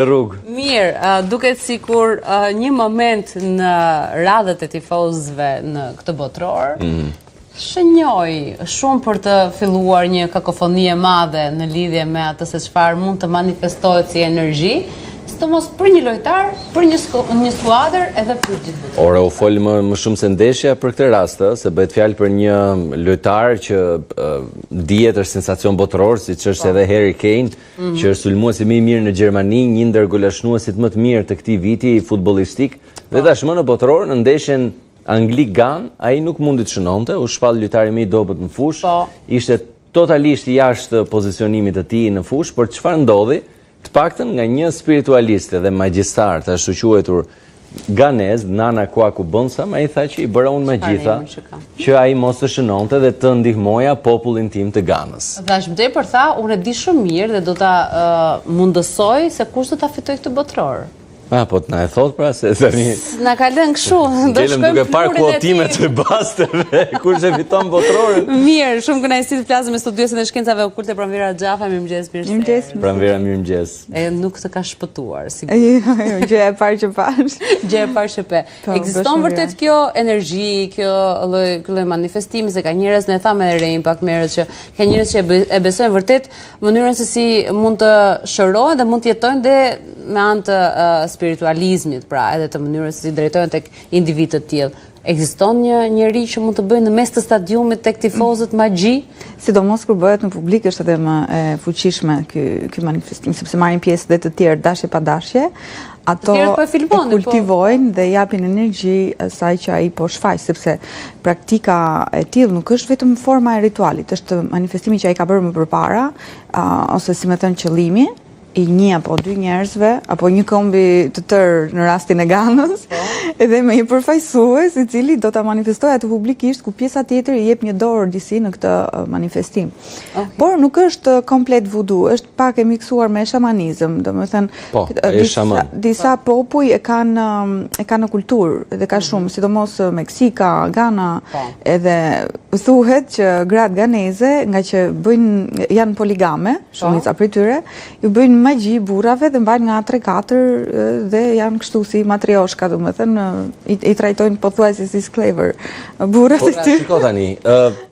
Rrugë. Mirë, duket sikur një moment në radhët e tifozëve në këtë botëror, mm. shënjoi shumë për të filluar një kakofoni e madhe në lidhje me atë se çfarë mund të manifestohet si energji, sidomos për një lojtar, për një një skuadër edhe për gjithë botën. Ore, u fol më më shumë se ndeshja për këtë rast, ë, se bëhet fjalë për një lojtar që uh, dihet është sensacion botëror, siç është po. edhe Harry Kane, mm -hmm. që është sulmuesi më i mirë në Gjermani, një ndër golashënuesit më të mirë të këtij viti futbollistik. Dhe po. tashmë në botëror, në ndeshjen Angli-Ganë, ai nuk mundi të shënonte, u shpall lojtari më i dobët në fushë. Po. Ishte totalisht jashtë pozicionimit të tij në fushë, por çfarë ndodhi? Të paktën nga një spiritualist dhe magjistar të ashtuquajtur ganez, Nana Kwaku Bonsam, ai tha që i bëra unë magji, tha, që ai mos të shënonte dhe të ndihmoja popullin tim të Ganës. Dhe aq më tepër tha, unë e di shumë mirë dhe do ta mundësoj se kush do ta fitojë këtë botëror. Ah, po të na e thotë pra se tani Na ka lënë kështu, do shkojmë duke parë kuotimet e basteve, kush e fiton botërorin. Mirë, shumë kënaqësi të flasim me studiuesen e shkencave okulte Pranvera Xhafa, mirëmëngjes, mirë se. Mirëmëngjes. Pranvera, mirëmëngjes. E nuk të ka shpëtuar, sigurisht. Jo, jo, gjëja e parë që pashë. Gjëja e parë që pe. Po, Ekziston vërtet kjo energji, kjo lloj ky lloj manifestimi se ka njerëz ne thamë edhe Rein pak më herët që ka njerëz që e besojnë vërtet mënyrën se si mund të shërohen dhe mund të jetojnë dhe me anë të uh, spiritualizmit, pra edhe të mënyrës se si drejtohen tek individë të tillë. Ekziston një njeri që mund të bëjë në mes të stadiumit tek tifozët magji? Sidomos kur bëhet në publik është edhe më e fuqishme ky ky manifestim, sepse marrin pjesë dhe të tjerë dashje pa dashje. Ato po e filmonin, po. kultivojnë dhe japin energji asaj që ai po shfaq, sepse praktika e tillë nuk është vetëm forma e ritualit, është manifestimi që ai ka bërë më përpara, ose si me thënë qëllimi, i një apo dy njerëzve, apo një kombi të tërë në rastin e Ganës, po. edhe me një përfaqësues i cili do ta manifestojë atë publikisht ku pjesa tjetër i jep një dorë disi në këtë manifestim. Okay. Por nuk është komplet vudu, është pak e miksuar me shamanizëm, domethënë po, disa, disa po. popuj e kanë e kanë në kulturë dhe ka mhm. shumë, sidomos Meksika, Gana, po. edhe thuhet që gratë ganeze, ngaqë bëjnë janë poligame, po. Shumica prej tyre ju bëjnë magji burrave dhe mbajnë nga 3-4 dhe janë kështu si matrioshka, domethënë i, i trajtojnë pothuajse si skllevër burrat po, e tyre. Shiko tani,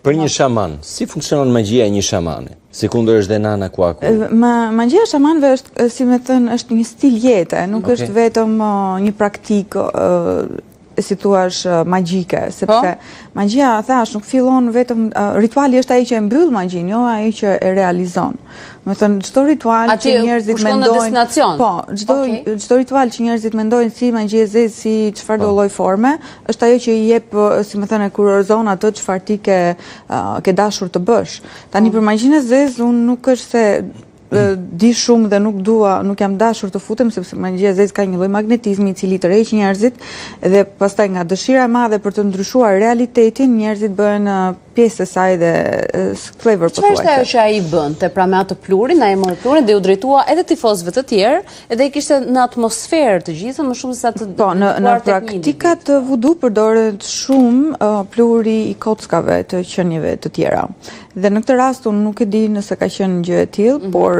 për një shaman, si funksionon magjia e një shamani? Sikundër është dhe Nana Kwaku. Ma, magjia e shamanëve është, si me thënë, është një stil jete, nuk okay. është vetëm një praktikë si thuash magjike, sepse po? magjia thash nuk fillon vetëm rituali është ai që e mbyll magjinë, jo ai që e realizon. Domethënë çdo ritual që njerëzit mendojnë, po, çdo çdo ritual që njerëzit mendojnë si magji e zezë, si çfarëdo po. lloj forme, është ajo që i jep, si me thënë, kurorëzon atë çfarë ti ke ke dashur të bësh. Tani po. për magjinë e zezë unë nuk është se di shumë dhe nuk dua, nuk jam dashur të futem sepse magjia e zezë ka një lloj magnetizmi i cili tërheq njerëzit dhe pastaj nga dëshira e madhe për të ndryshuar realitetin, njerëzit bëhen pjesë e saj dhe skllevër pothuajse. Çfarë është ajo që ai bënte? Pra me atë pluhurin, ai mori pluhurin dhe iu drejtua edhe tifozëve të tjerë, edhe i kishte në atmosferë të gjithën më shumë se sa të Po, në në praktikat vudu përdoret shumë pluhuri i kockave të qenieve të tjera. Dhe në këtë rast unë nuk e di nëse ka qenë gjë e tillë, mm -hmm. por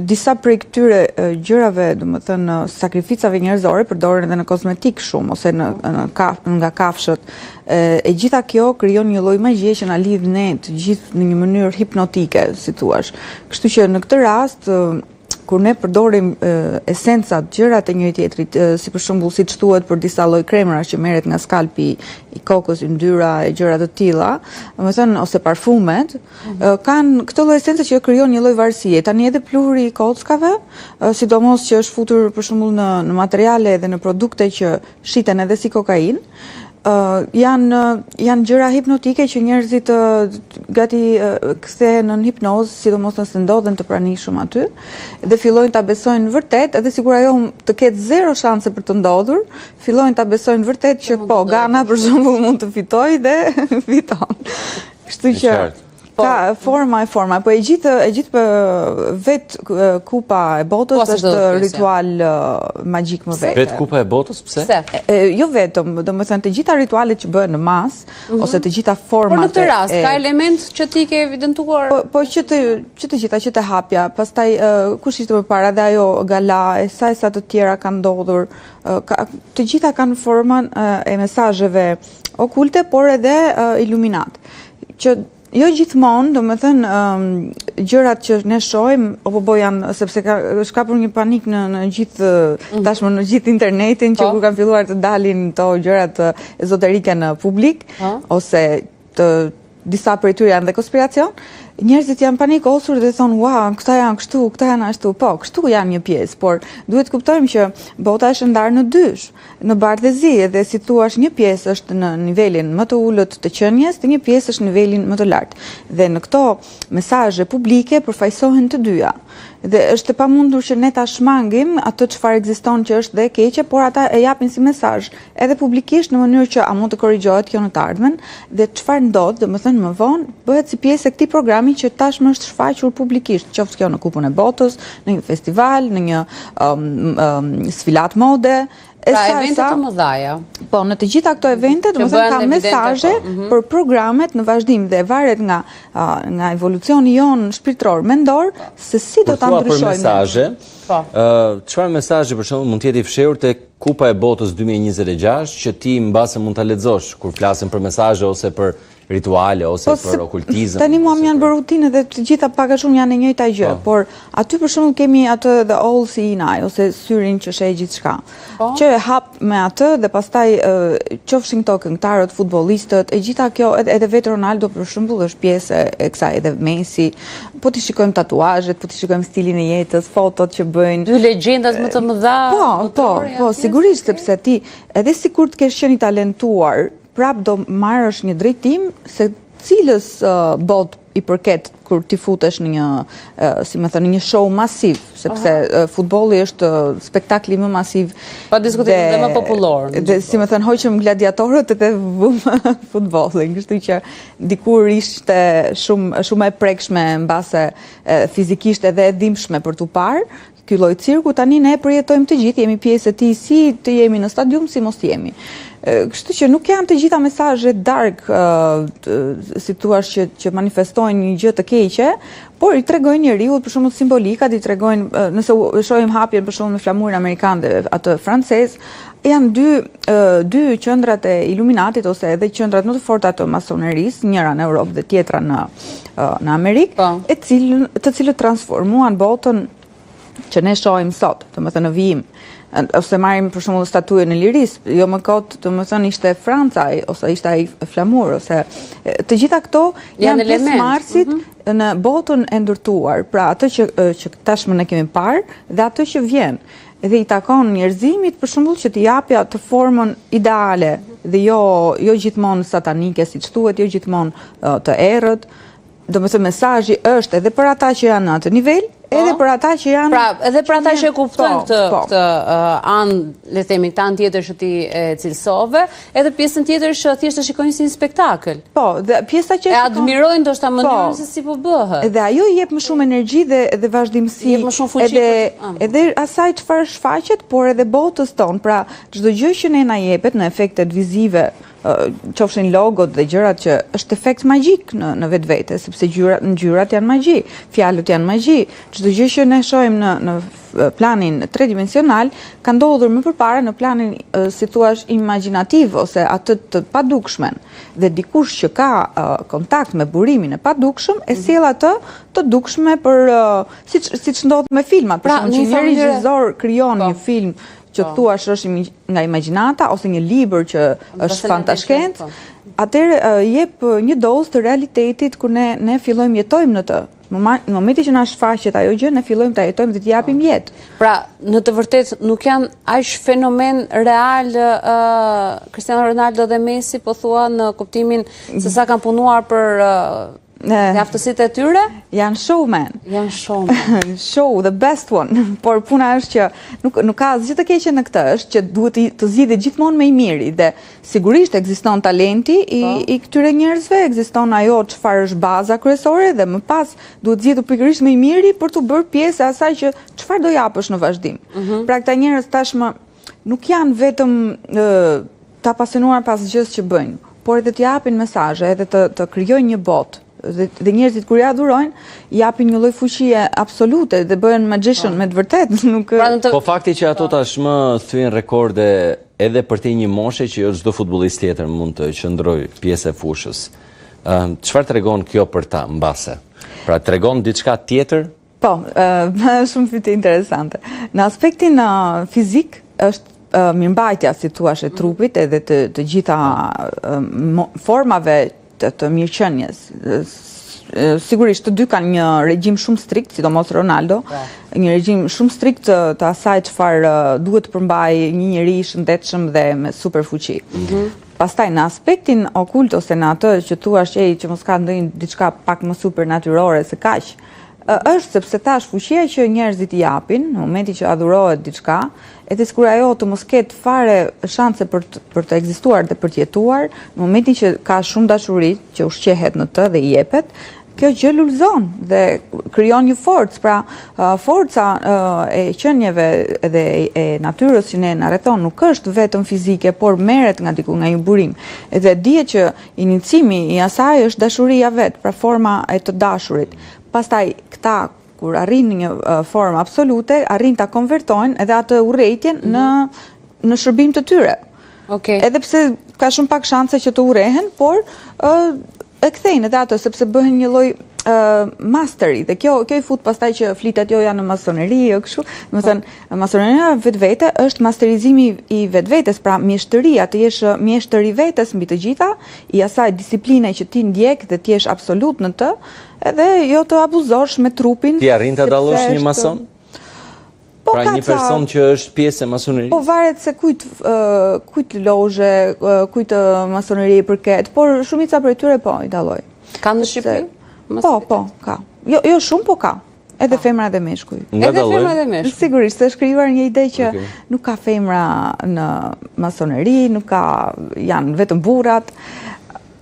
disa prej këtyre gjërave, domethënë sakrificave njerëzore përdoren edhe në kozmetikë shumë ose në, në kaf, nga kafshët. E gjitha kjo krijon një lloj magjie që na lidh ne të gjithë në një mënyrë hipnotike, si thuash. Kështu që në këtë rast kur ne përdorim esencat, gjërat e njëri-tjetrit, si për shembull siç thuhet për disa lloj kremrash që merret nga skalpi i kokës, yndyra e gjëra të tilla, domethënë ose parfumet, mhm. kanë këtë lloj esence që krijon një lloj varësie. Tani edhe pluhuri i kockave, sidomos që është futur për shembull në në materiale dhe në produkte që shiten edhe si kokainë, janë janë gjëra hipnotike që njerëzit gati kthehen në hipnozë, sidomos nëse ndodhen të pranishëm aty dhe fillojnë ta besojnë vërtet, edhe sikur ajo të ketë zero shanse për të ndodhur, fillojnë ta besojnë vërtet që po, Gana për shembull mund të fitojë dhe fiton. Kështu që. Po. Ka forma e forma, po e gjithë e gjithë po, vetë kupa e botës po, është ritual magjik më vete. Vetë kupa e botës, pse? Pse? Jo vetëm, domethënë të gjitha ritualet që bëhen në masë mm -hmm. ose të gjitha format Por në këtë rast ka element që ti ke evidentuar? Po, po që të që të gjitha që të hapja, pastaj kush ishte përpara dhe ajo gala e sa e sa të tjera kanë ndodhur, ka, të gjitha kanë formën e mesazheve okulte, por edhe iluminat. Që jo gjithmonë, domethënë, gjërat që ne shohim, apo bo janë, sepse ka, është kapur një panik në, në gjithë, mm. tashmë në gjithë internetin, që po. kur kanë filluar të dalin këto gjërat ezoterike në publik, po. ose të disa prej tyre janë dhe konspiracion, njerëzit janë panikosur dhe thonë, ua, këta janë kështu, këta janë ashtu, po, kështu janë një pjesë, por duhet të kuptojmë që bota është ndarë në dysh. Në bardhë dhe zi, edhe si thuash një pjesë është në nivelin më të ulët të qenies dhe një pjesë është në nivelin më të lartë. Dhe në këto mesazhe publike përfaqësohen të dyja. Dhe është e pamundur që ne ta shmangim atë çfarë ekziston që është dhe e keqe, por ata e japin si mesazh edhe publikisht në mënyrë që a mund të korrigjohet kjo në të ardhmen dhe çfarë ndodh, domethënë më vonë bëhet si pjesë e këtij programi që tashmë është shfaqur publikisht, qoftë kjo në Kupën e Botës, në një festival, në një um, um, sfilatë mode, e pra, sa, evente të mëdhaja. Po, në të gjitha këto evente, domethënë ka mesazhe po. mhm. për programet në vazhdim dhe varet nga nga evolucioni jonë shpirtëror, mendor, se si do ta ndryshojmë. Për mesazhe, po. çfarë mesazhi për shembull mund të jetë i fshehur te Kupa e Botës 2026 që ti mbase mund ta lexosh kur flasim për mesazhe ose për rituale ose po, për okultizëm. Tani mua më janë bërë rutinë dhe të gjitha pak a shumë janë e njëjta gjë, po. por aty për shembull kemi atë the all seeing eye ose syrin që sheh gjithçka. Po. Që e hap me atë dhe pastaj qofshin këto këngëtarët, futbollistët, e gjitha kjo edhe, edhe vetë Ronaldo për shembull është pjesë e kësaj edhe Messi. Po t'i shikojmë tatuazhet, po t'i shikojmë stilin e jetës, fotot që bëjnë. Dy legjendat më të mëdha. Po, po, po, sigurisht sepse ti edhe sikur të kesh qenë i talentuar, prap do marrësh një drejtim se cilës botë i përket kur ti futesh në një, si me thënë, në një show masiv, sepse futbolli është spektakli më masiv. Pa diskutim dhe më popullor. Dhe si me thënë, hoqëm gladiatorët edhe vumë futbollin, kështu që dikur ishte shumë, shumë e prekshme mbase fizikisht edhe e dhimbshme për t'u parë, Ky lloj cirku tani ne e përjetojmë të gjithë, jemi pjesë e tij si të jemi në stadium, si mos të jemi. Kështu që nuk janë të gjitha mesazhe dark, si thua që që manifestojnë një gjë të keqe, por i tregojnë njeriut për shembull simbolikat, i tregojnë nëse shohim hapjen për shembull me flamurin amerikan dhe atë francez, janë dy dy qendrat e Illuminatit ose edhe qendrat më të forta të masonerisë, njëra në Europë dhe tjetra në në Amerikë, po. e cilën, të cilët transformuan botën që ne shohim sot, domethënë në vijim, ose marrim për shembull statujën e lirisë, jo më kot, domethënë ishte Franca ose ishte ai flamur ose të gjitha këto janë pjesëmarrësit mm -hmm. në botën e ndërtuar, pra atë që që tashmë ne kemi parë dhe atë që vjen. Dhe i takon njerëzimit për shembull që t'i japi atë formën ideale dhe jo jo gjithmonë satanike siç thuhet, jo gjithmonë të errët, Domethënë mesazhi është edhe për ata që janë në atë nivel, po. edhe për ata që janë Pra, edhe për ata që e kuptojnë po, këtë po. këtë uh, anë, le të themi, këtë anë tjetër që ti e cilësove, edhe pjesën tjetër që thjesht e shikojnë si një spektakël. Po, dhe pjesa që e admirojnë ndoshta po. mënyrën se si po bëhet. Dhe ajo i jep më shumë energji dhe dhe vazhdimësi. Jep më shumë fuqi. Edhe ah. edhe asaj çfarë shfaqet, por edhe botës tonë. Pra, çdo gjë që ne na jepet në efektet vizive, qofshin logot dhe gjërat që është efekt magjik në në vetvete, sepse ngjyrat ngjyrat janë magji, fjalët janë magji. Çdo gjë që ne shohim në në planin tredimensional ka ndodhur më përpara në planin si thua imagjinativ ose atë të padukshmen. Dhe dikush që ka kontakt me burimin e padukshëm e mhm. sjell atë të dukshme për siç siç ndodh me filmat, për pra, shembull, që një regjisor krijon po. një film që po. thua është nga imagjinata ose një libër që është fantashkencë, po. atëherë jep një dozë të realitetit kur ne ne fillojmë jetojmë në të. Në momentin që na shfaqet ajo gjë, ne fillojmë ta jetojmë dhe t'i japim po. jetë. Pra, në të vërtetë nuk janë aq fenomen real uh, Cristiano Ronaldo dhe Messi, po thua në kuptimin se sa kanë punuar për uh, Dhe aftësitë e tyre? Janë showman. Janë showman. Show, the best one. Por puna është që nuk, nuk ka asgjë të keqe në këtë, është që duhet të, të zgjidhet gjithmonë më i miri dhe sigurisht ekziston talenti i, po. i këtyre njerëzve, ekziston ajo çfarë është baza kryesore dhe më pas duhet zgjedhur pikërisht më i miri për t'u bërë pjesë e asaj që çfarë do japësh në vazhdim. Mm -hmm. Pra këta njerëz tashmë nuk janë vetëm të apasionuar pas gjësë që bëjnë, por edhe të japin mesazhe, edhe të, të krijojnë një botë. Dhe, dhe njerëzit kur i adhurojnë, japin një lloj fuqie absolute dhe bëhen magician po. me të vërtetë, nuk pra, të... Po fakti që ato tashmë thyejnë rekorde edhe përtej një moshe që jo çdo futbollist tjetër mund të qëndrojë pjesë e fushës. Çfarë tregon kjo për ta mbase? Pra tregon diçka tjetër Po, shumë pyetje interesante. Në aspektin fizik është mirëmbajtja, si thuash, e trupit edhe të, të gjitha formave të, të mirëqenies. Sigurisht të dy kanë një regjim shumë strikt, sidomos Ronaldo, po. një regjim shumë strikt të, të asaj çfarë duhet të përmbajë një njeri i shëndetshëm dhe me super fuqi. Mm -hmm. Pastaj në aspektin okult ose në atë që thua që që mos ka ndonjë diçka pak më supernatyrore se kaq, Është sepse thashë fuqia që njerëzit i japin në momentin që adhurohet diçka, edhe sikur ajo të mos ketë fare shanse për të, për të ekzistuar dhe për të jetuar, në momentin që ka shumë dashuri që ushqehet në të dhe i jepet, kjo gjë lulëzon dhe krijon një forcë, pra forca e qenieve dhe e natyrës që ne na rrethon nuk është vetëm fizike, por merret nga diku nga një burim. Dhe dihet që Inicimi i asaj është dashuria vetë, pra forma e të dashurit. Pastaj këta kur arrijnë në një formë absolute, arrijnë ta konvertojnë edhe atë urrejtjen në mhm. në shërbim të tyre. Okej. Edhe pse ka shumë pak shanse që të urrehen, por ë e kthejnë edhe atë sepse bëhen një lloj mastery dhe kjo kjo i fut pastaj që flitet jo janë në masoneri jo kështu, domethënë Masoneria vetvete është masterizimi i vetvetes, pra mjeshtëria, të jesh mjeshtër i vetes mbi të gjitha, i asaj disipline që ti ndjek dhe të jesh absolut në të, edhe jo të abuzosh me trupin. Ti arrin ta dallosh një mason? Po pra një person që është pjesë e masonerisë. Po varet se kujt kujt lozhe, kujt masonerie i përket, por shumica prej tyre po i dalloj. Ka në Shqipëri? Po, po, ka. Jo, jo shumë, po ka. Edhe po. femra dhe meshkuj. Edhe femra dhe meshkuj. Sigurisht, se është krijuar një ide që nuk ka femra në masoneri, nuk ka janë vetëm burrat.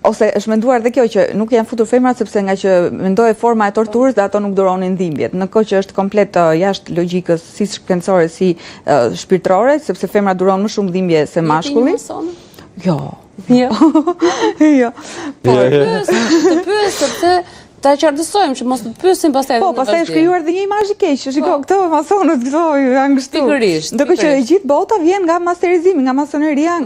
Ose është menduar dhe kjo që nuk janë futur femrat sepse ngaqë mendohej forma e torturës dhe ato nuk duronin dhimbjet. Në kohë që është komplet uh, jashtë logjikës si shkencore si uh, shpirtërore, sepse femra duron më shumë dhimbje se mashkulli. Jo. Jo. Jo. Po, të pyes sepse Ta qartësojmë që mos të pyesim pastaj Po, pastaj është krijuar dhe një imazh i keq. Shiko, po. këto masonët këto janë kështu. Pikërisht. Ndërkohë që e gjithë bota vjen nga masterizimi, nga masoneria,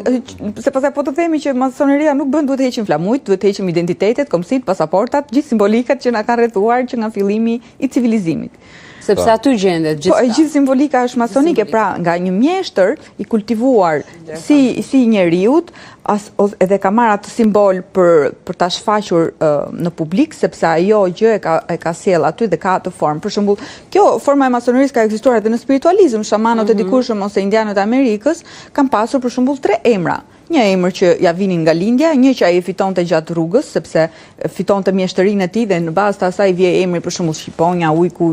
se pastaj po të themi që masoneria nuk bën, duhet të heqim flamujt, duhet të heqim identitetet, kombësitë, pasaportat, gjithë simbolikat që na kanë rrethuar që nga fillimi i civilizimit. Sepse po. aty gjendet gjithçka. Po, e gjithë simbolika është masonike, pra nga një mjeshtër i kultivuar si si njeriut, as edhe ka marrë atë simbol për për ta shfaqur uh, në publik sepse ajo gjë e ka e ka sjellë aty dhe ka atë formë. Për shembull, kjo forma e masonerisë ka ekzistuar edhe në spiritualizëm, shamanët mm -hmm. e mhm. dikurshëm ose indianët e Amerikës kanë pasur për shembull tre emra. Një emër që ia vinin nga lindja, një që ai e fitonte gjatë rrugës, sepse fitonte mjeshtërinë e tij dhe në bazë të asaj vihej emri për shembull shqiponja, ujku,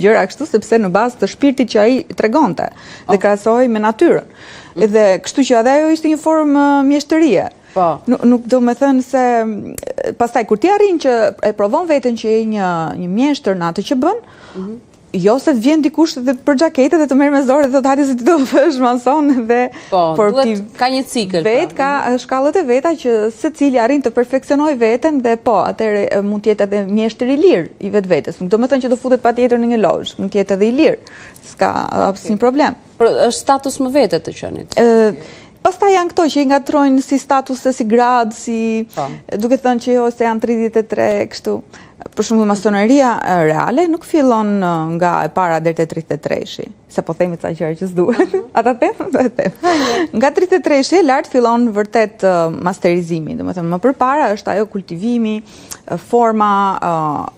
gjëra kështu, sepse në bazë të shpirtit që ai tregonte dhe krahasohej me natyrën. Dhe kështu që edhe ajo ishte një formë mjeshtërie. Po. Nuk, nuk do me thënë se pastaj kur ti arrin që e provon veten që je një një mjeshtër në atë që bën, mm -hmm. Jo se të vjen dikush dhe për xhakete dhe të merr me zor dhe thotë hajde se ti do bëhesh mason dhe po, por duhet, ti ka një cikël. Pra. Vetë ka shkallët e veta që secili arrin të perfeksionojë veten dhe po, atëherë mund të jetë edhe mjeshtër i lirë i vetvetes. Nuk do me thënë që do futet patjetër në një lozhë, mund të jetë edhe i lirë. S'ka asnjë problem. Por është status më vete të qenit. Ë Pastaj janë këto që i ngatërrojnë si statuse, si gradë, si po. duke thënë që jo se janë 33 kështu. Për shembull, masoneria reale nuk fillon nga e para deri te 33-shi, se po themi ca gjëra që s'duhet. Uh -huh. A ta them? Do e them. Nga 33-shi e lart fillon vërtet masterizimi, domethënë më përpara është ajo kultivimi, forma,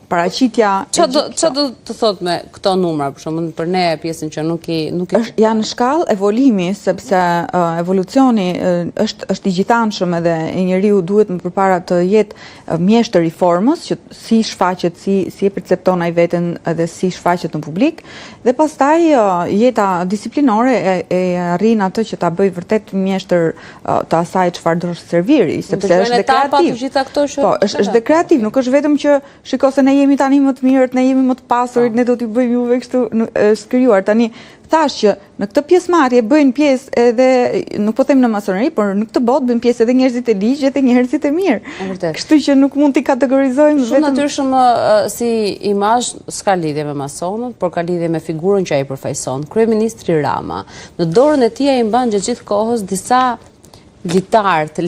paraqitja. Ça do ça do të thotë me këto numra, për shembull, për ne pjesën që nuk i nuk i është janë shkallë evolimi sepse uh, evolucioni uh, është është i gjithanshëm edhe e njeriu duhet më përpara të jetë mjeshtër i formës që si shfaqet, si si e percepton ai veten edhe si shfaqet në publik dhe pastaj uh, jeta disiplinore e, e arrin atë që ta bëjë vërtet mjeshtër të asaj çfarë do serviri, sepse është dhe kreativ. Të gjitha këto që Po, është është dhe kreativ, nuk është vetëm që shiko se ne jemi tani më të mirët, ne jemi më të pasurit, po. ne do t'i bëjmë juve kështu, është krijuar. Tani thashë që në këtë pjesëmarrje bëjnë pjesë edhe nuk po them në masoneri, por në këtë botë bëjnë pjesë edhe njerëzit e ligj edhe njerëzit e mirë. Kështu që nuk mund t'i kategorizojmë vetëm. Shumë natyrshëm si imazh s'ka lidhje me masonët, por ka lidhje me figurën që ai përfaqëson. Kryeministri Rama, Në dorën e tij ai mban gjatë gjithë kohës disa litar të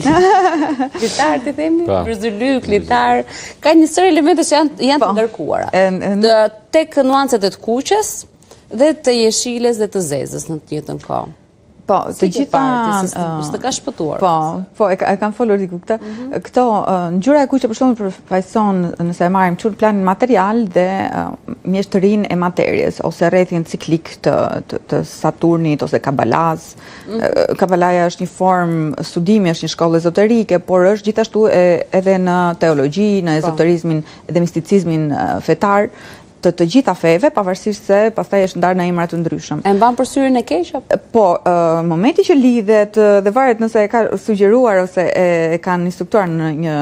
litar të themi, po. byzylyk, litar, ka një sërë elemente që janë janë të po. ngarkuara. Të tek nuancat e të kuqes dhe të jeshiles dhe të zezës në të njëjtën kohë. Po, të gjitha s'të ka shpëtuar. Po, po e, e kam folur diku këtë. Mm -hmm. Këto ngjyra e kuqe për shembull përfaqëson nëse e marrim kështu planin material dhe mjeshtërinë e materies ose rrethin ciklik të të, të Saturnit ose Kabalas. Mm -hmm. Kabalaja është një formë studimi, është një shkollë ezoterike, por është gjithashtu e, edhe në teologji, në po. ezoterizmin dhe misticizmin fetar të të gjitha feve, pavarësisht se pastaj është ndarë në emra të ndryshëm. E mban për syrin e keq apo? Po, momenti që lidhet dhe varet nëse e ka sugjeruar ose e, e kanë instruktuar në një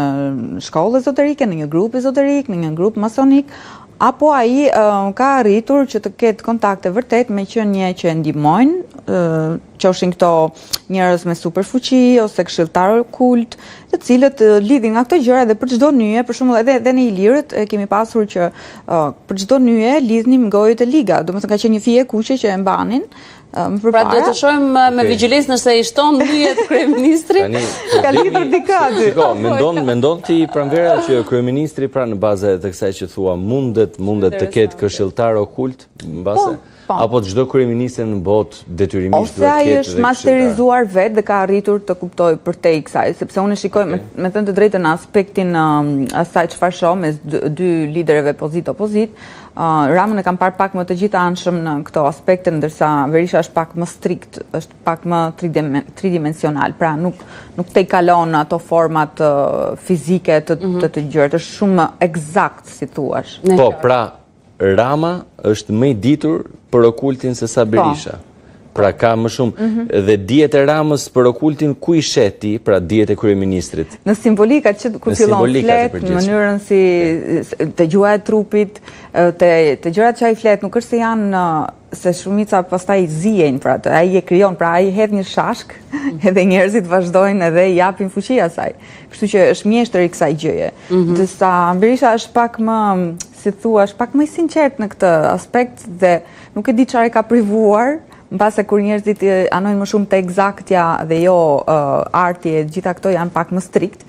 shkollë ezoterike, në një grup ezoterik, në një grup masonik, apo ai ka arritur që të ketë kontakte vërtet me qenie që e ndihmojnë, qofshin këto njerëz me superfuqi ose këshilltarë okult, të cilët lidhin nga këto gjëra dhe për çdo nyje, për shembull edhe edhe ne ilirët e kemi pasur që për çdo nyje lidhnim gojët e liga, domethënë ka qenë një fije e kuqe që e mbanin më përpara. Pra duhet të shohim me vigjilencë nëse i shton nyjet kryeministri. Tani ka lidhur dikë aty. Shiko, mendon mendon ti Pranvera që kryeministri pra në bazë të kësaj që thua mundet mundet të ketë këshilltar okult mbase? Po. Po. Apo çdo kryeministër në botë detyrimisht duhet të ketë. Ose ai është masterizuar vetë dhe ka arritur të kuptojë përtej kësaj, sepse unë e shikoj okay. me, me thënë të drejtën në aspektin um, asaj çfarë shoh mes dy, dy liderëve pozitë opozitë, uh, Ramën e kam parë pak më të gjithanshëm në këto aspekte, ndërsa Berisha është pak më strikt, është pak më tridimensional, pra nuk nuk tejkalon ato format uh, fizike të mm -hmm. të, të gjërat, është shumë më eksakt si thuash. Po, pra Rama është më i ditur për okultin se sa po. Berisha. Pra ka më shumë mhm. dhe dijet e Ramës për okultin ku i sheh ti, pra dijet e kryeministrit? Në simbolikat që kur fillon flet, në mënyrën si te gjuha e trupit, te te gjërat që ai flet, nuk është se janë se shumica pastaj ziejnë për atë, ai e krijon, pra ai hedh një shashkë edhe njerëzit vazhdojnë edhe i japin fuqi asaj. Kështu që është mjeshtër i kësaj gjëje. Mm -hmm. Ndërsa Berisha është pak më, si thua, është pak më i sinqertë në këtë aspekt dhe nuk e di çfarë e ka privuar, mbase kur njerëzit anojnë më shumë te ekzaktja dhe jo uh, arti e gjitha këto janë pak më strikt.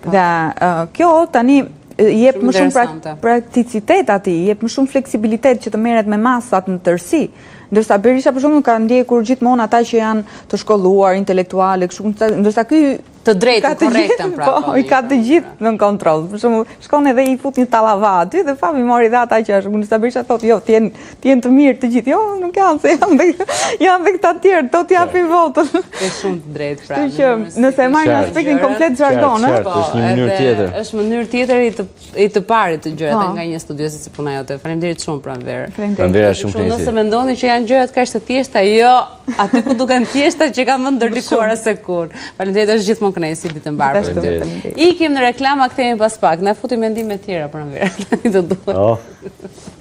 Po. Dhe uh, kjo tani i jep më shumë pra, prakticitet atij, i jep më shumë fleksibilitet që të merret me masat në tërësi. Ndërsa Berisha për shembull ka ndjekur gjithmonë ata që janë të shkolluar, intelektualë, kështu, ndërsa ky Të drejtën, korrektën pra. Po, i ka të gjithë në kontroll. Për shembull, shkon edhe i fut një tallava aty dhe fam i mori dhe ata që është. Ndërsa Berisha thotë, jo, të jenë të jenë të mirë të gjithë. Jo, nuk janë, se janë dhe janë dhe këta të tjerë, do t'i japin votën. Ke shumë të drejtë pra. Kështu që nëse e marr në aspektin komplet zhargon, ëh. Po, është një mënyrë tjetër. Është mënyrë tjetër i të i të parit të gjërat po. nga një studiuese si puna jote. Faleminderit shumë Pranverë. Pranvera shumë kënaqësi. Nëse mendoni që janë gjërat kaq të thjeshta, jo, aty ku duken të thjeshta që kanë më ndërlikuara se kurrë. Faleminderit, është gjithmonë kënaqësi ditë të mbarë. Faleminderit. Ikim në reklama, kthehemi pas pak. Na futi mendime të tjera Pranvera. Tani do duhet. Oh.